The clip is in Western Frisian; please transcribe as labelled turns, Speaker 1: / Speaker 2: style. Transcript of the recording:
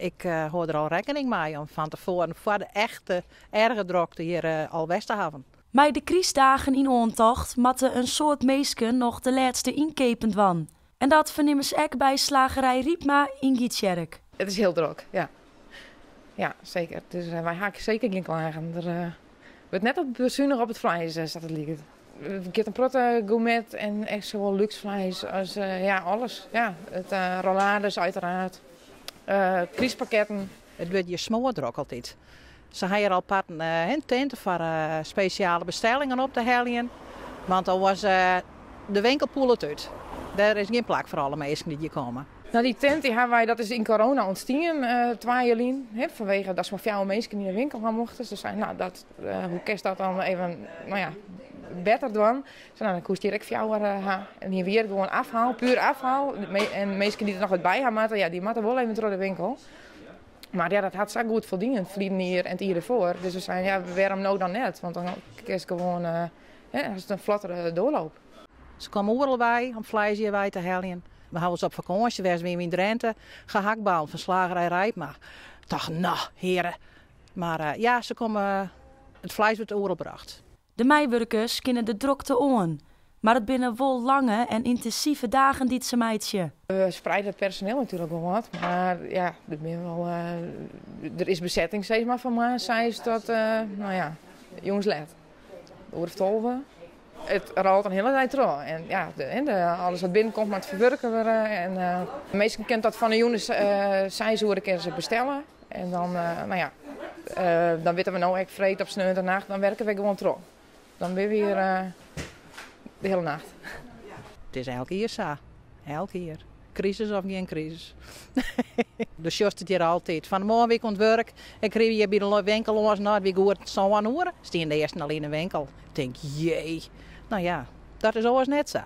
Speaker 1: Ik hâld der al rekkening mei om fan tefoaren foar de echte erge drokte hjir al west te hawwen.
Speaker 2: Mei de krystdagen yn oantocht moatte in soad minsken noch de lêste ynkeapen dwaan. En dat fernimme se ek by slagerij Rypma yn Gytsjerk.
Speaker 3: It is hiel drok, ja. Ja, seker. Dus wy ha seker gjin klagen. Der wurdt net op besunige op it fleis, sa't it liket. It giet in protte gourmet en ek sawol lúks fleis as ja, alles. Ja, it rollades uiteraard, krystpakketten.
Speaker 1: It wurdt hjir smoardrok altyd. Se ha hjir al parten in tinte foar spesjale bestellingen op te heljen, want oars de winkel pûlet út. Der is gjin plak foar alle minsken dy't hjir komme.
Speaker 3: No, dy tent dy ha wy, dat is yn corona ûntstien twa jier lyn, hè, fanwege dat se mar fjouwer minsken yn de winkel ha mochten. Se seinen, no, dat, hoe kinst dat dan even, no ja, better dwaan? Se no, dan koest hjir ek fjouwer ha. En hiene we hjir gewoan afhaal, puer afhaal. En minsken dy't der noch wat by ha moatte, ja, dy moatte wol even troch de winkel. Mar ja, dat hat sa goed foldien, it ferline jier en it jier derfoar. Dus we seinen, ja, wêrom no dan net? Want dan kinst gewoan, hè, hast in flottere doorloop.
Speaker 1: Se komme oeral wei om fleis hjir wei te heljen. We hawwe wolris op fakânsje west, wiene we yn Drinte, gehaktballen fan slagerij Rijpma. Tocht, no, heare. Mar ja, se komme, it fleis wurdt oeral brocht.
Speaker 2: De meiwurkers kinne de drokte oan, mar it binne wol lange en yntinsive dagen dy't se meitsje.
Speaker 3: We spreide it personeel natuerlik wol wat, mar ja, der binne wol, der is besetting sis mar fan moarns seis tot, no ja, jûns let. Oere of 12. It rôlet in hiele dei troch en ja, alles wat binnenkomt moat ferwurke wurde en de minsken kinne tot fan 'e jûn seis oere kinne se bestelle en dan, no ja, dan witte we no ek freed of sneontenacht, dan werke we gewoan troch. Dan binne we hjir de hiele nacht.
Speaker 1: It is elk jier sa, elk jier. Krisis of gjin krisis. Do sjochst it hjir altyd. Fan 'e moarn wie ik oan it wurk. Ik ried hjir by de winkel lâns, no, it wie goed sân oere. Stiene de earsten al yn de winkel. Ik tink, jee. No ja, dat is oars net sa.